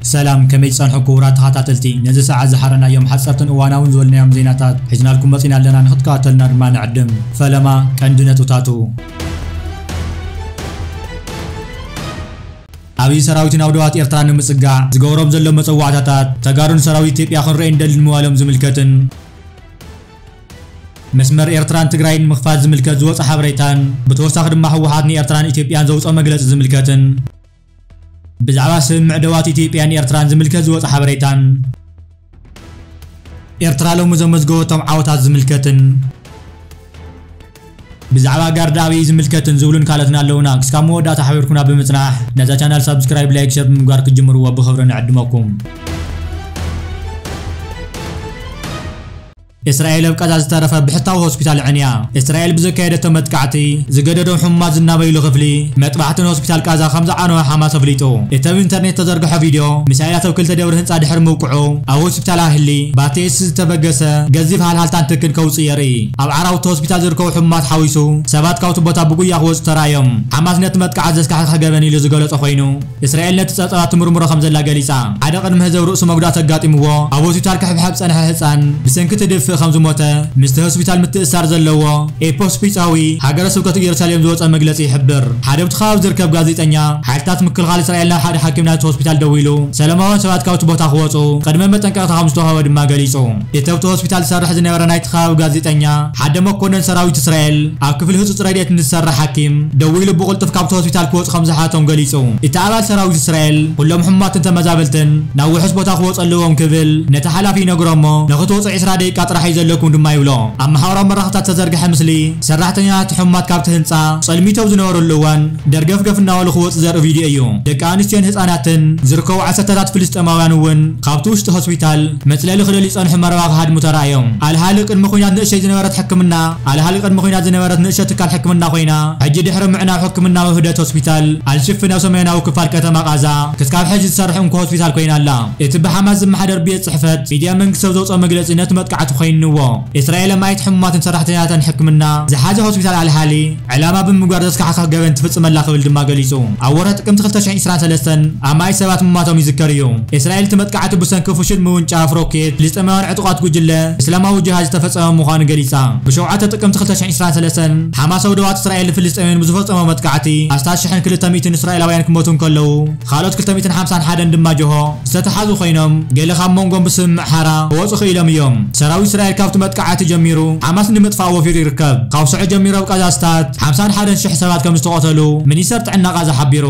ሰላም፣ ከመይ ጸንሑ ክቡራት ተኸታተልቲ? ነዚ ሰዓት ዝሓረናዮም ሓጸርትን እዋናውን ዝበልናዮም ዜናታት ሒዝናልኩም መጺና ኣለና፣ ንክትከታተልና ድማ ንዕድም። ፈለማ ቀንዲ ነጥብታቱ። ኣብይ ሰራዊት ናብ ደባት ኤርትራ ንምጽጋዕ ዝገብሮም ዘሎ መጸዋዕታታት፣ ተጋሩን ሰራዊት ኢትዮጵያ ክንርኢ እንደሊ ምባሎም ዝምልከትን፣ መስመር ኤርትራን ትግራይን ንምኽፋት ዝምልከት ዝወጸ ሓበሬታን፣ ብተወሳኺ ድማ ህወሓት ንኤርትራን ኢትዮጵያን ዘውጸኦ መግለጺ ዝምልከትን፣ ብዛዕባ ስምምዕ ደባት ኢትዮጵያን ኤርትራን ዝምልከት ዝወጸ ሓበሬታን፣ ኤርትራ ሎሚ ዘመዝገበቶም ዓወታት ዝምልከትን፣ ብዛዕባ ጋርዳ ኣብይ ዝምልከትን ዝብሉን ካልኦትን ኣለውና። ክስካብ መወዳእታ ሓቢርኩና ብምጽናሕ ነዛ ቻናል ሳብስክራይብ፣ ላይክ፣ ሸር ብምግባር ክትጅምርዎ ብኽብሪ ንዕድመኩም። እስራኤል ኣብ ቃዛ ዝተረፈ ብሕታዊ ሆስፒታል ዕንያ። እስራኤል ብዘካየደቶ መጥቃዕቲ ዝገደዶም ሕሙማት ዝናበይሉ ክፍሊ መጥባሕትን ሆስፒታል ቃዛ ከም ዝዓነወ ሓማስ ኣፍሊጡ። እቲ ኣብ ኢንተርኔት ተዘርግሐ ቪድዮ፣ ሚሳይላት ኣብ ክልተ ደብሪ ህንጻ ድሕሪ ምውቅዑ፣ ኣብ ሆስፒታል ኣህሊ ባቴስ ዝተበገሰ ገዚፍ ሃልሃልታን ትክን ከውጽእ የርኢ። ኣብ ዓራውቲ ሆስፒታል ዝርከቡ ሕሙማት ሓዊሱ ሰባት ካብቲ ቦታ ብጉያ ክወጹ ተራእዮም። ሓማስ ነቲ መጥቃዕቲ ዘስካሕክሕ ገበን ኢሉ ዝገለጾ ኮይኑ፣ እስራኤል ነቲ ጸብጻባት ትምርምሮ ከም ዘላ ገሊጻ። ሓደ ቅድሚ ህዘብ ርእሱ መጉዳእቲ ኣጋጢምዎ ኣብ ሆስፒታል ክሕብሐብ ጸንሐ ህጻን ብሰንኪ እቲ ድፍእ ከም ዝሞተ ምስቲ ሆስፒታል ምትእሳር ዘለዎ ኤፒስቆጳዊ ሃገረ ስብከት ኢየሩሳሌም ዝወጸ መግለጺ ይሕብር። ሓደ ኣብቲ ከባቢ ዝርከብ ጋዜጠኛ፣ ሓይልታት ምክልኻል እስራኤል ናብ ሓደ ሓኪም ናይቲ ሆስፒታል ደዊሉ፣ ሰላማውያን ሰባት ካብቲ ቦታ ክወጹ ቅድመ መጠንቀቕታ ከም ዝተዋህበ ድማ ገሊጹ። እቲ ኣብቲ ሆስፒታል ዝሰርሕ ዝነበረ ናይቲ ከባቢ ጋዜጠኛ፣ ሓደ መኮነን ሰራዊት እስራኤል ኣብ ክፍሊ ህጹጽ ረድኤት ንዝሰርሕ ሓኪም ደዊሉ ብቕልጡፍ ካብቲ ሆስፒታል ክወጹ ከም ዝሓቶም ገሊጹ። እቲ ኣባል ሰራዊት እስራኤል፣ ኩሎም ሕሙማትን ተመዛበልትን ናብ ውሑስ ቦታ ክወጹ ኣለዎም ክብል ነቲ ሓላፊ ይነግሮ እሞ፣ ንኽትወጹ ዕስራ ደቂቃ ጥራሕ እዩ ዘለኩም ድማ ይብሎ። ኣብ ማሕበራዊ መራኸብታት ዝተዘርግሐ ምስሊ፣ ሰራሕተኛታት ሕሙማት ካብቲ ህንጻ ጸልሚቶም ዝነበረሉ እዋን፣ ደርገፍገፍ እናበሉ ክወጹ ዘርኢ ቪድዮ እዩ። ደቂ ኣንስትዮን ህጻናትን ዝርከቡ ዓሰርተታት ፍልስጤማውያን እውን ካብቲ ውሽጢ ሆስፒታል መጽለሊ ክደልዩ ዝጸንሑ መረባ ክሃድሙ ተራእዮም። ኣልሃሊ ቅድሚ ኲናት ንእሽተይ ዝነበረት ሕክምና፣ ኣልሃሊ ቅድሚ ኲናት ዝነበረት ንእሽቶ ትካል ሕክምና ኮይና፣ ሕጂ ድሕሪ ምዕናው ሕክምናዊ ውህደት ሆስፒታል ኣልሽፍን ኣብ ሰሜናዊ ክፋል ከተማ ቃዛ ክስካብ ሕጂ ዝሰርሕ እንኮ ሆስፒታል ኮይና ኣላ። እቲ ብሓማስ ዝመሓደር ቤት ጽሕፈት ሚድያ መንግስቲ ኣብ ዘውጽኦ መግለጺ ነቲ መጥቃዕቲ ኮይንዎ። እስራኤል ኣማኢት ሕሙማትን ሰራሕተኛታትን ሕክምና ዝሓዘ ሆስፒታል ኣልሃሊ ዕላማ ብምግባር ዘስካሕክሕ ገበን ትፍጽመላ ክብል ድማ ገሊጹ። ኣብ ወርሒ ጥቅምቲ ክልተ ሽሕን ዕስራን ሰለስተን ኣማኢት ሰባት ምማቶም ይዝከር እዩ። እስራኤል እቲ መጥቃዕቲ ብሰንኪ ፍሹል ምውንጫፍ ሮኬት ፍልስጤማውያን ዕጡቓት ጉጅለ እስላማዊ ጅሃድ ዝተፈጸመ ምዃኑ ገሊጻ። ብሸውዓተ ጥቅምቲ ክልተ ሽሕን ዕስራን ሰለስተን ሓማስ ኣብ ደባት እስራኤልን ፍልስጤምን ብዝፈጸሞ መጥቃዕቲ ኣስታት ሽሕን ክልተ ሚእትን እስራኤላውያን ክሞቱ እንከለዉ፣ ካልኦት ክልተ ሚእትን ሓምሳን ሓደን ድማ ጅሆ ዝተተሓዙ ኮይኖም፣ ገለ ካብ መንጎም ብስምምዕ ሓራ ክወጹ ክኢሎም እዮም። ሰራዊት እስራኤል ካብቲ መጥቃዕቲ ጀሚሩ ሓማስ ንምጥፋእ ወፊሩ ይርከብ። ካብ ሰዑ ጀሚሩ ኣብ ቃዛ ኣስታት ሓምሳን ሓደን ሽሕ ሰባት ከም ዝተቐተሉ ሚኒስተር ጥዕና ቃዛ ሓቢሩ።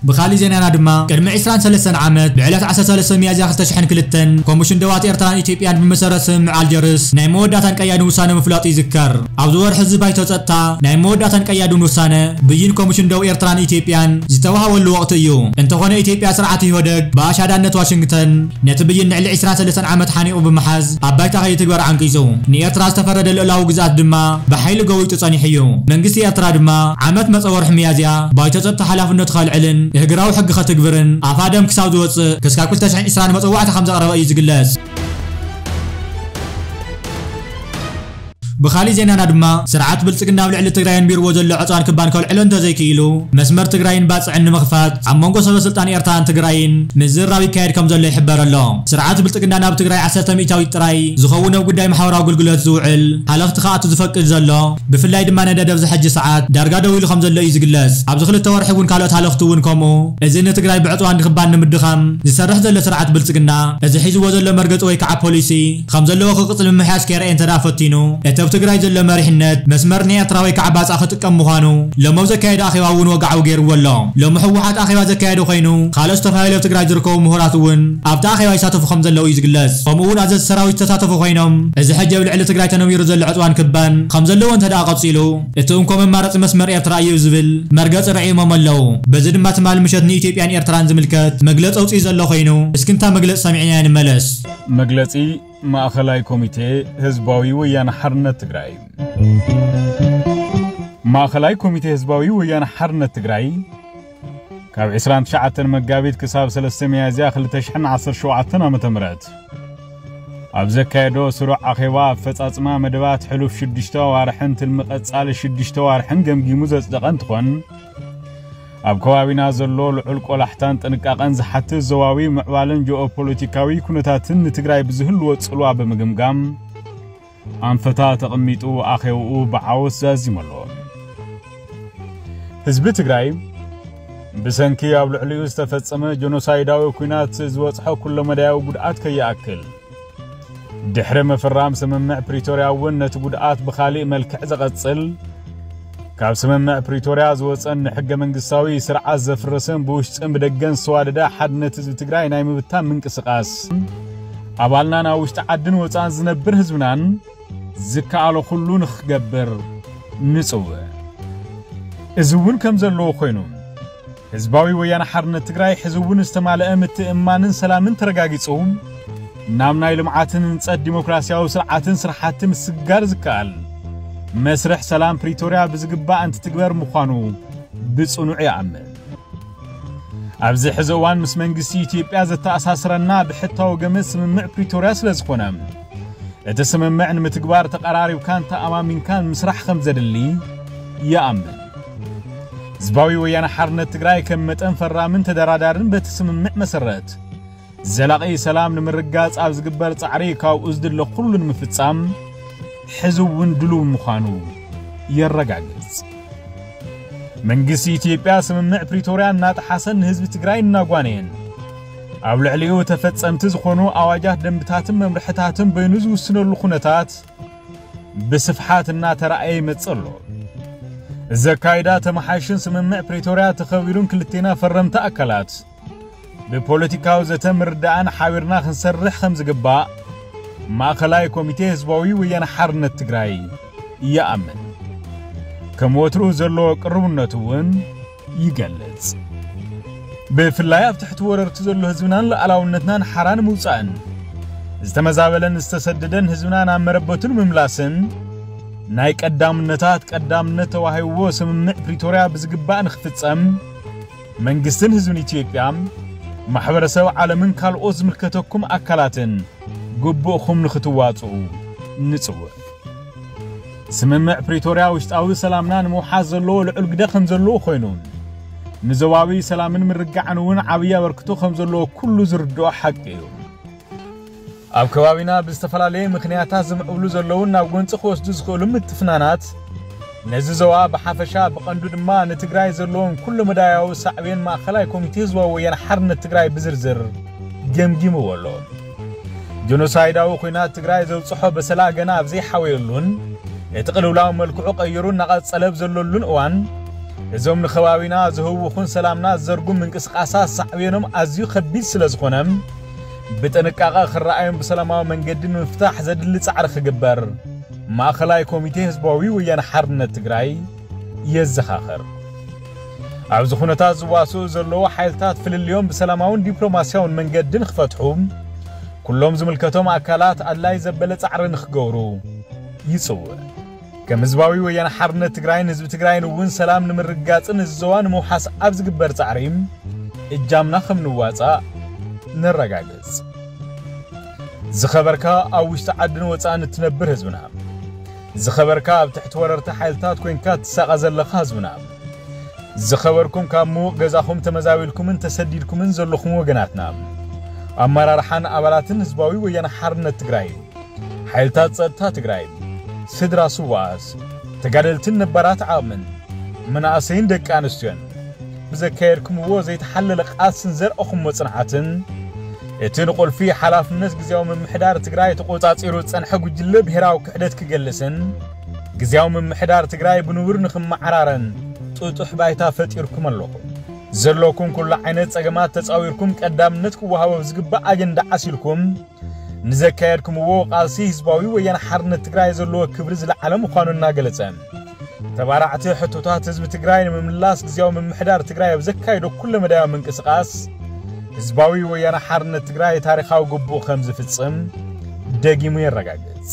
ብኻሊእ ዜናና ድማ፣ ቅድሚ ዕስራን ሰለስተን ዓመት ብዕለት ዓሰርተ ሰለስተ ሚያዝያ ክልተ ሽሕን ክልተን ኮሚሽን ደባት ኤርትራን ኢትዮጵያን ብመሰረት ስምምዕ ኣልጀርስ ናይ መወዳእታን ቀያድን ውሳነ ምፍላጡ ይዝከር። ኣብዚ ወርሒ እዚ ባይቶ ጸጥታ ናይ መወዳእታን ቀያድን ውሳነ ብይን ኮሚሽን ደው ኤርትራን ኢትዮጵያን ዝተዋሃበሉ ወቕቲ እዩ። እንተኾነ ኢትዮጵያ ስርዓት ኢህወደግ ብኣሻዳነት ዋሽንግተን ነቲ ብይን ንዕሊ ዕስራን ሰለስተን ዓመት ሓኒቑ ብምሓዝ ኣብ ባይታ ከይትግበር ዓንቂጹ። ንኤርትራ ዝተፈረደ ልኡላዊ ግዝኣት ድማ ብሓይሊ ገዊጡ ጸኒሑ እዩ። መንግስቲ ኤርትራ ድማ ዓመት መጸ ወርሒ ሚያዝያ ባይቶ ጸጥታ ሓላፍነቱ ከልዕልን እህግራዊ ሕጊ ከትግብርን ኣፋደም ክሳብ ዝወጽእ ክስካብ ክልተ ሽሕን ዕስራን መጸዋዕታ ከም ዘቕረበ እዩ ዝግለጽ። ብኻሊእ ዜናና ድማ፣ ስርዓት ብልጽግና ኣብ ልዕሊ ትግራይ ኣንቢርዎ ዘሎ ዕጽዋን ክባን ከልዕሎ እንተዘይክኢሉ፣ መስመር ትግራይን ባጽዕን ንምኽፋት ኣብ መንጎ ሰበ ስልጣን ኤርትራን ትግራይን ምዝርራብ ይካየድ ከም ዘሎ ይሕበር ኣሎ። ስርዓት ብልጽግና ናብ ትግራይ ዓሰርተ ሚእታዊት ጥራይ ዝኸውን ኣብ ጉዳይ ማሕበራዊ ኣገልግሎት ዝውዕል ሃለኽቲ ክኣቱ ዝፈቅድ ዘሎ፣ ብፍላይ ድማ ነዳዲ ኣብዚ ሕጂ ሰዓት ዳርጋ ደው ኢሉ ከም ዘሎ እዩ ዝግለጽ። ኣብዚ ክልተ ወርሒ እውን ካልኦት ሃለኽቲ እውን ከምኡ። እዚ ንትግራይ ብዕጽዋን ክባን ንምድኻም ዝሰርሕ ዘሎ ስርዓት ብልጽግና፣ እዚ ሒዝዎ ዘሎ መርገጺ ወይ ከዓ ፖሊሲ ከም ዘለዎ ክቕጽል ምምሕያሽ ከይረኣየ እንተ ደኣ ፈቲኑ፣ እቲ ኣብ ትግራይ ዘሎ መሪሕነት መስመር ንኤርትራ ወይ ከዓ ባጽዕ ክጥቀም ምዃኑ ሎሚ ኣብ ዘካየደ ኣኼባ እውን ወግዓዊ ገይርዎ ኣሎ። ሎሚ ህወሓት ኣኼባ ዘካየደ ኮይኑ፣ ካልኦት ዝተፈላለዩ ኣብ ትግራይ ዝርከቡ ምሁራት እውን ኣብቲ ኣኼባ ይሳተፉ ከም ዘለዉ እዩ ዝግለጽ። ከምኡ እውን ኣዘዝቲ ሰራዊት ዝተሳተፉ ኮይኖም፣ እዚ ሕጂ ኣብ ልዕሊ ትግራይ ተነቢሩ ዘሎ ዕጽዋን ክባን ከም ዘለዎ እንተ ደኣ ቀጺሉ፣ እቲ እንኮ መማረጺ መስመር ኤርትራ እዩ ዝብል መርገጺ ረዒሞም ኣለዉ። በዚ ድማ ትማሊ ምሸት ንኢትዮጵያን ኤርትራን ዝምልከት መግለጺ ኣውጺኡ ዘሎ ኮይኑ፣ እስኪ ንታ መግለጺ ሰሚዕናያ ንመለስ። መግለጺ ማእኸላይ ኮሚቴ ህዝባዊ ወያነ ሓርነት ትግራይ። ማእኸላይ ኮሚቴ ህዝባዊ ወያነ ሓርነት ትግራይ ካብ ዕስራን ትሽዓተን መጋቢት ክሳብ ሰለስተ ሚያዝያ ክልተ ሽሕን ዓሰርተ ሸውዓተን ዓመተ ምህረት ኣብ ዘካየዶ ስሩዕ ኣኼባ ኣፈጻጽማ መደባት ሕሉፍ ሽዱሽተ ኣዋርሕን ትልሚ ቀጻሊ ሽዱሽተ ኣዋርሕን ገምጊሙ ዘጽደቐ እንትኾን፣ ኣብ ከባቢና ዘሎ ልዑል ቆላሕታን ጥንቃቐን ዝሓትት ዞባዊ ምዕባለን ጂኦፖለቲካዊ ኩነታትን ንትግራይ ብዝህልዎ ጽልዋ ብምግምጋም ኣንፈታ ተቐሚጡ ኣኼብኡ ብዓወት ዛዚሙ ኣሎ። ህዝቢ ትግራይ ብሰንኪ ኣብ ልዕሊኡ ዝተፈጸመ ጀኖሳይዳዊ ኲናት ዝበጽሖ ኩለመዳያዊ ጉድኣት ከይኣክል ድሕሪ ምፍራም ስምምዕ ፕሪቶርያ እውን ነቲ ጉድኣት ብኻሊእ መልክዕ ዘቐጽል፣ ካብ ስምምዕ ፕሪቶርያ ዝወጸን ንሕገ መንግስታዊ ስርዓት ዘፍረሰን ብውሽጥን ብደገን ዝተዋደደ ሓድነት ህዝቢ ትግራይ ናይ ምብታን ምንቅስቓስ ኣባልናን ኣብ ውሽጢ ዓድን ወፃእን ዝነብር ህዝብናን ዝከኣሎ ኩሉ ንክገብር ንጽውዕ። እዚ እውን ከም ዘለዎ ኮይኑ ህዝባዊ ወያነ ሓርነት ትግራይ ሕዚ እውን ዝተማልአ ምትእምማንን ሰላምን ተረጋጊጹ ናብ ናይ ልምዓትን ህንጸት ዲሞክራሲያዊ ስርዓትን ስራሕቲ ምስጋር ዝከኣል መስርሕ ሰላም ፕሪቶርያ ብዝግባእ እንትትግበር ምዃኑ ብጽኑዕ ይኣምን። ኣብዚ ሕዚ እዋን ምስ መንግስቲ ኢትዮጵያ ዘተኣሳስረና ብሕታዊ ገመድ ስምምዕ ፕሪቶርያ ስለ ዝኾነ እቲ ስምምዕ ንምትግባር ተቐራሪብካን ተኣማሚንካን ምስራሕ ከም ዘድሊ ይኣምን። ህዝባዊ ወያነ ሓርነት ትግራይ ከም መጠን ፈራምን ተደራዳርን በቲ ስምምዕ መሰረት ዘላቒ ሰላም ንምርጋጽ ኣብ ዝግበር ጻዕሪ ካብኡ ዝድለ ኩሉ ንምፍጻም ሕዚ እውን ድሉው ምዃኑ የረጋግጽ። መንግስቲ ኢትዮጵያ ስምምዕ ፕሪቶርያ እናጠሓሰን ንህዝቢ ትግራይ እናጓነየን ኣብ ልዕሊኡ ተፈጸምቲ ዝኾኑ ኣዋጃት፣ ደንብታትን መምርሕታትን በይኑ ዝውስነሉ ኩነታት ብስፍሓት እናተራእየ ይመጽእ ኣሎ። እዚ ኣካይዳ ተመሓይሽን ስምምዕ ፕሪቶርያ ተኸቢሩን ክልቴና ፈረምቲ ኣካላት ብፖለቲካዊ ዘተ ምርዳእን ሓቢርና ክንሰርሕ ከም ዝግባእ ማእኸላይ ኮሚቴ ህዝባዊ ወያነ ሓርነት ትግራይ ይኣምን። ከም ወትሩ ዘለዎ ቅርብነቱ እውን ይገልጽ። ብፍላይ ኣብ ትሕቲ ወረርቲ ዘሎ ህዝብናን ሉዓላውነትናን ሓራ ንምውጻእን ዝተመዛበለን ዝተሰደደን ህዝብና ናብ መረበቱ ንምምላስን ናይ ቀዳምነታት ቀዳምነት ተዋሂብዎ ስምምዕ ፕሪቶርያ ብዝግባእ ንክፍጸም መንግስትን ህዝብን ኢትዮጵያ፣ ማሕበረሰብ ዓለምን ካልኦት ዝምልከተኩም ኣካላትን ግቡእኹም ንክትዋፅኡ ንፅውዕ። ስምምዕ ፕሪቶርያ ውሽጣዊ ሰላምና ንምውሓስ ዘለዎ ልዑል ግደ ከም ዘለዎ ኮይኑ ንዞባዊ ሰላምን ምርግጋዕን እውን ዓብዪ ኣበርክቶ ከም ዘለዎ ኩሉ ዝርድኦ ሓቂ እዩ። ኣብ ከባቢና ብዝተፈላለየ ምኽንያታት ዝምዕብሉ ዘለውን ናብ ጎንፂ ክወስዱ ዝኽእሉ ምትፍናናት ነዚ ዞባ ብሓፈሻ ብቐንዱ ድማ ንትግራይ ዘለዎም ኩሉ መዳያዊ ሳዕቤን ማእኸላይ ኮሚቴ ህዝባዊ ወያነ ሓርነት ትግራይ ብዝርዝር ገምጊምዎ ኣሎ። ጀኖሳይዳዊ ኲናት ትግራይ ዘብፅሖ በሰላ ገና ኣብ ዘይሓወየሉን እቲ ቅልውላው መልክዑ ቀይሩ እናቐፀለ ኣብ ዘለሉን እዋን እዞም ንከባቢና ዝህውኹን ሰላምና ዝዘርጉ ምንቅስቃሳት ሳዕቤኖም ኣዝዩ ከቢድ ስለ ዝኾነ ብጥንቃቐ ክረኣዩን ብሰላማዊ መንገዲ ንምፍታሕ ዘድሊ ጻዕሪ ክግበር ማእኸላይ ኮሚቴ ህዝባዊ ወያነ ሓርነት ትግራይ የዘኻኽር። ኣብዚ ኩነታት ዝዋስኡ ዘለዉ ሓይልታት ፍልልዮም ብሰላማውን ዲፕሎማስያውን መንገዲ ንክፈትሑ ኩሎም ዝምልከቶም ኣካላት ኣድላይ ዘበለ ጻዕሪ ንክገብሩ ይጽውዕ። ከም ህዝባዊ ወያነ ሓርነት ትግራይን ህዝቢ ትግራይን እውን ሰላም ንምርጋጽን እዚ ዞባ ንምውሓስ ኣብ ዝግበር ጻዕሪ እጃምና ከም ንዋጻእ ነረጋግጽ። ዝኸበርካ ኣብ ውሽጢ ዓድን ወጻእን እትነብር ህዝብና፣ ዝኸበርካ ኣብ ትሕቲ ወረርቲ ሓይልታት ኮንካ ትሳቐ ዘለኻ ህዝብና፣ ዝኸበርኩም ካብ ምዉቕ ገዛኹም ተመዛቢልኩምን ተሰዲድኩምን ዘለኹም ወገናትና፣ ኣመራርሓን ኣባላትን ህዝባዊ ወያነ ሓርነት ትግራይ፣ ሓይልታት ጸጥታ ትግራይ፣ ስድራ ስዋኣት፣ ተጋደልትን ነባራት ዓቕምን፣ መናእሰይን ደቂ ኣንስትዮን፣ ብዘካየድኩምዎ ዘይተሓለለ ቃልስን ዘርእኹምዎ ጽንዓትን፣ እቲ ንቁልፊ ሓላፍነት ግዝያዊ ምምሕዳር ትግራይ ተቖጻጺሩ ዝጸንሐ ጉጅለ ብሄራዊ ክሕደት ክገልስን፣ ግዝያዊ ምምሕዳር ትግራይ ብንቡር ንኽመዓራረን ጥጡሕ ባይታ ፈጢርኩም ኣለኹም። ዘለኩም ኩሉ ዓይነት ጸገማት ተጻዊርኩም ቀዳምነት ክወሃቦ ዝግባእ ኣጀንዳ ዓሲልኩም ንዘካየድኩምዎ ቃልሲ ህዝባዊ ወያነ ሓርነት ትግራይ ዘለዎ ክብሪ ዝለዓለ ምዃኑ እናገለጸ፣ ተባራዕቲ ሕቶታት ህዝቢ ትግራይ ንምምላስ ግዝያዊ ምምሕዳር ትግራይ ኣብ ዘካየዶ ኩለመዳያዊ ምንቅስቓስ ህዝባዊ ወያነ ሓርነት ትግራይ ታሪኻዊ ግቡእ ከም ዝፍጽም ደጊሙ የረጋግጽ።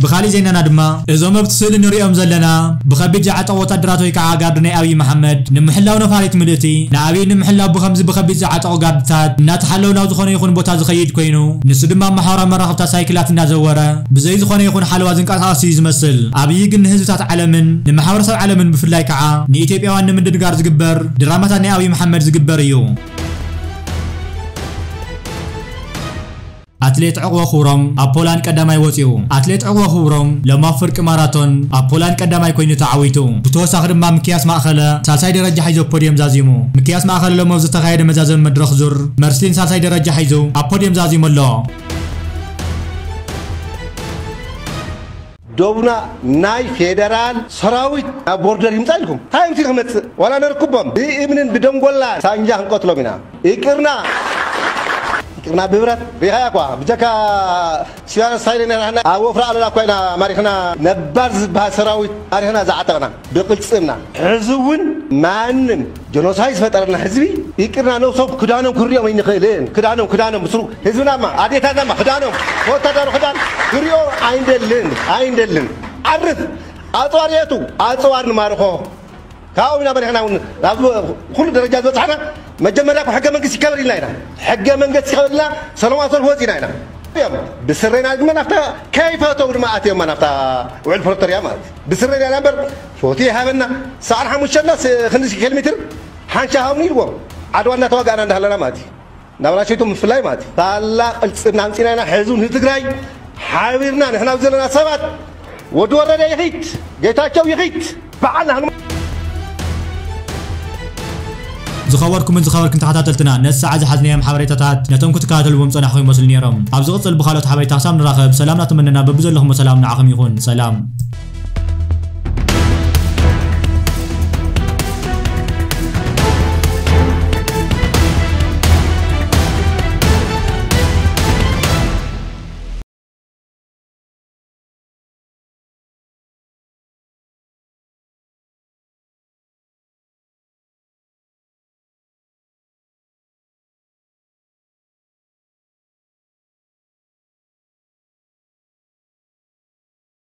ብኻሊእ ዜናና ድማ፣ እዞም ኣብቲ ስእሊ ንሪኦም ዘለና ብኸቢድ ዝዓጠቑ ወታደራት ወይ ከዓ ጋርድ ናይ ኣብይ መሓመድ ንምሕላው ነፋሪት ምልእቲ፣ ንኣብይ ንምሕላው ብኸምዚ ብኸቢድ ዝዓጠቑ ጋርድታት እናተሓለዉ ናብ ዝኾነ ይኹን ቦታ ዝኸይድ ኮይኑ፣ ንሱ ድማ ኣብ ማሕበራዊ መራኸብታት ሳይክላት እናዘወረ ብዘይ ዝኾነ ይኹን ሓለዋ ዝንቀሳቐስ እዩ ዝመስል። ኣብይ ግን ንህዝብታት ዓለምን ንማሕበረሰብ ዓለምን ብፍላይ ከዓ ንኢትዮጵያውያን ንምድንጋር ዝግበር ድራማታት ናይ ኣብይ መሓመድ ዝግበር እዩ። ኣትሌት ዕቕበ ክብሮም ኣብ ፖላንድ ቀዳማይ ወፂኡ። ኣትሌት ዕቕበ ክብሮም ሎም ኣብ ፍርቂ ማራቶን ኣብ ፖላንድ ቀዳማይ ኮይኑ ተዓዊቱ። ብተወሳኺ ድማ ምክያስ ማእኸለ ሳልሳይ ደረጃ ሒዞ ፖድየም ዛዚሙ። ምክያስ ማእኸለ ሎም ኣብ ዝተኻየደ መዛዘሚ መድረኽ ዙር መርስሊን ሳልሳይ ደረጃ ሒዙ ኣብ ፖድየም ዛዚሙ ኣሎ። ዶብና ናይ ፌደራል ሰራዊት ናብ ቦርደር ይምፃ ኢልኩም እንታይ ምሲ ክመፅእ ዋላ ነርክቦም ብእምንን ብደንጎላ ሳንጃ ክንቀትሎም ኢና። ይቅርና ይቅርና ብብረት ሪኻያ እኳ ብጀካ ስያነ ሳይለ ነራህና ኣብ ወፍራ ኣለና እኳ ኢና ማሪኽና። ነባር ዝበሃል ሰራዊት ማሪኽና ዝዓጠቕና ብቅልፅምና ሕዚ እውን ማንም ጀኖሳይድ ዝፈጠረና ህዝቢ ይቅርና ነብሶም ክዳኖም ክንሪኦም ኣይንኽእልን። ክዳኖም ክዳኖም ምስሩ ህዝብናማ ኣዴታትናማ ክዳኖም ወታደሩ ክዳን ክሪኦ ኣይንደልን ኣይንደልን። ዓርፍ ኣፅዋር የቱ ኣፅዋር ንማርኾ ካብኡ ኢና መሪሕና እውን ናብ ኩሉ ደረጃ ዝበፅሓና። መጀመርያ እኮ ሕገ መንግስቲ ይከበር ኢልና ኢና። ሕገ መንግስቲ ይከበር ኢልና ሰለማዊ ሰልፊ ወፂና ኢና። እዮም ብስረና ድማ ናብታ ከይፈተው ድማ ኣትዮማ ናብታ ውዕል ፕሪቶርያ ማለት እዩ። ብስረና ኢና እምበር ፎቶ ይሃበና ሰዓን ሓሙሽተ እና ክንዲ ኪሎ ሜትር ሓንሻ ሃብኒ ኢልዎም ዓድዋ እናተዋጋእና እንዳሃለና ማለት እዩ። ናብ ራሸይቱ ምፍላይ ማለት እዩ። ሳላ ቅልፅምና ኣምፂና ኢና ሕዚ ንትግራይ ሓቢርና ንሕና ዘለና ሰባት ወዲ ወረደ ይኺድ ጌታቸው ይኺድ በዓልና ዝኸበርኩምን ዝኸበርክን ተኸታተልትና ነዚ ሰዓት ዝሓዝናዮም ሓበሬታታት ነቶም ክትከታተልዎም ጸናሕኹም ይመስሉ ነይሮም። ኣብ ዝቕጽል ብኻልኦት ሓበሬታ ክሳብ ንራኸብ ሰላም እናተመነና በብዘለኹሞ ሰላም ንዓኹም ይኹን። ሰላም።